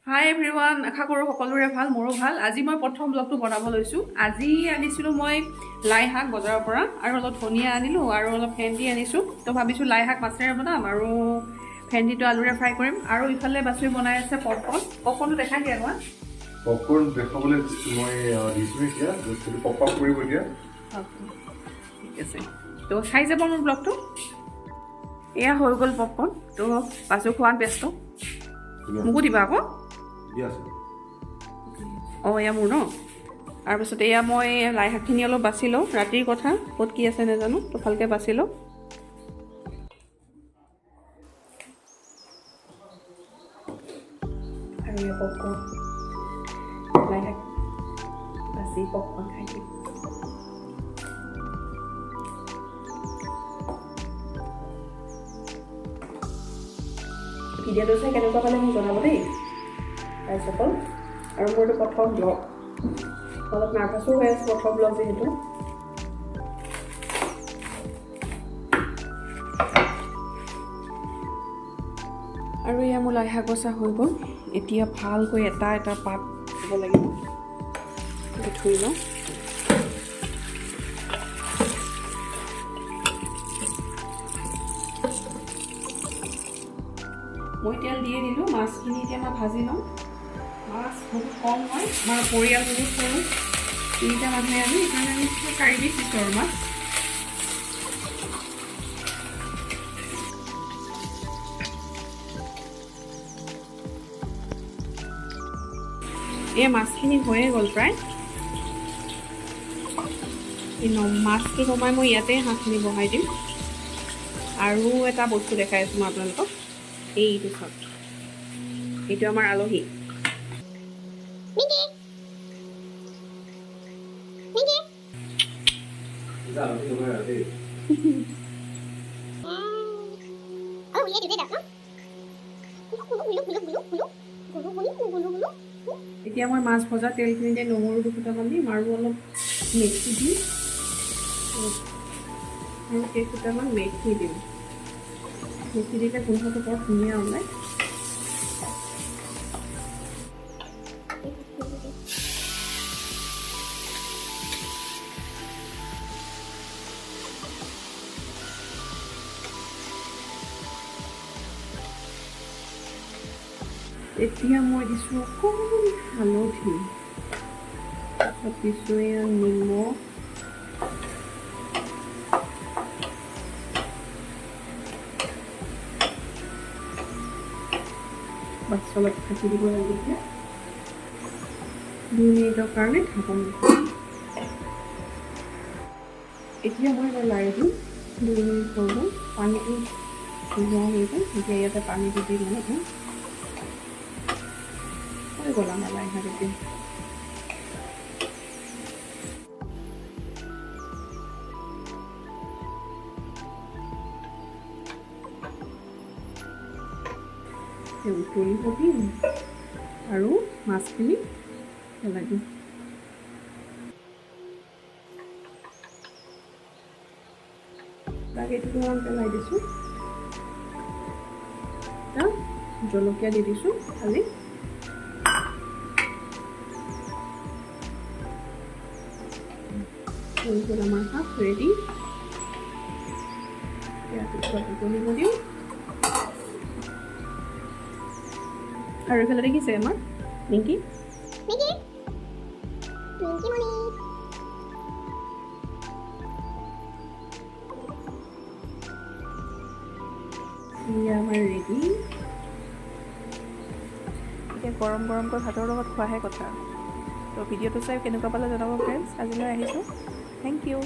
হাই everyone, আশা কৰোঁ সকলোৰে ভাল, মোৰো ভাল। আজি মই প্ৰথম ব্লগটো বনাব লৈছোঁ। আজি আনিছিলোঁ মই লাই শাক বজাৰৰ পৰা, আৰু অলপ ধনিয়া আনিলোঁ আৰু অলপ ভেন্দি আনিছোঁ। তো ভাবিছোঁ লাই শাক মাছেৰে বনাম আৰু ভেন্দিটো আলুৰে ফ্ৰাই কৰিম। আৰু ইফালে বাচুই বনাই আছে পপকৰ্ণ। পপকৰ্ণটো দেখাই দিয়া অকণমান। পপকৰ্ণ দেখাবলৈ মই দিছোঁ এতিয়া, বস্তুটো পপ আপ কৰিব এতিয়া। ঠিক আছে, তো চাই যাব মোৰ ব্লগটো। এয়া হৈ গ'ল পপকৰ্ণ। তো বাচু খোৱাত ব্যস্ত, মোকো দিবা আকৌ। অঁ, এয়া মোৰ ন। তাৰপিছত এয়া মই লাই শাকখিনি অলপ বাছি লওঁ। ৰাতিৰ কথা, ক'ত কি আছে নাজানো, তো ভালকৈ বাছি লওঁ। আৰু এয়া পপকৰ্ণ, লাই শাক বাছি পপকৰ্ণ খাই দিম। ভিডিঅ'টো চাই কেনেকুৱা পালে মোক জনাব দেই ৰাইজসকল। আৰু মোৰ এইটো প্ৰথম ব্লগ, অলপ নাৰ্ভাছো হৈ আছোঁ, প্ৰথম ব্লগ যিহেতু। আৰু এয়া মোৰ লাই শাক বচা হৈ গ'ল। এতিয়া ভালকৈ এটা এটা পাত দিব লাগিব, ধুই লওঁ। মই তেল দিয়ে দিলোঁ। মাছখিনি এতিয়া মই ভাজি লওঁ। মাছ বহুত কম হয়, আমাৰ পৰিয়াল বহুত সৰু, তিনিটা মানুহে আমি, সেইকাৰণে আমি 4 পিচ দিছোঁ আৰু মাছ। এই মাছখিনি হৈয়ে গ'ল প্ৰায়। এই মাছটো নমাই মই ইয়াতে হাঁহখিনি বহাই দিম। আৰু এটা বস্তু দেখাই আছোঁ মই আপোনালোকক, এইটো চাওক, এইটো আমাৰ আলহী। এতিয়া মই মাছ ভজা তেলখিনিতে নহৰু দুফুটামান দিম আৰু অলপ মেথি দিম আৰু কেইফুটামান মেথি দিম। মেথি দিলে গোন্ধটো বৰ ধুনীয়া ওলায়। এতিয়া মই দিছোঁ অকণমান হালধি, তাৰপিছত দিছোঁ এয়া নিমখ, বাছ অলপ ঢাকি দিব লাগিব। এতিয়া 2 মিনিটৰ কাৰণে ঢাকন দিছোঁ। এতিয়া মই এবাৰ লাৰি দিম। 2 মিনিট হৈ গ'ল, পানীটো নোহোৱা হৈ গ'ল। এতিয়া ইয়াতে পানীটো দি মানে হৈ গ'ল আমাৰ লাই শাক। এতিয়া উতলিব দিম আৰু মাছখিনি পেলাই দিম। কেইটুকুৰামান পেলাই দিছোঁ। জলকীয়া দি দিছোঁ খালি। হৈ গ'ল আমাৰ শাক ৰেডি। ইয়াৰ উতলিব দিওঁ। আৰু এইফালে দেখিছে আমাৰ নিংকি। নিংকি মণি। এয়া আমাৰ ৰেডি। এতিয়া গৰম গৰমকৈ ভাতৰ লগত খোৱাহে কথা। তো ভিডিঅ'টো চাই কেনেকুৱা পালে জনাব ফ্ৰেণ্ডছ। আজিলৈ আহিছোঁ, thank U.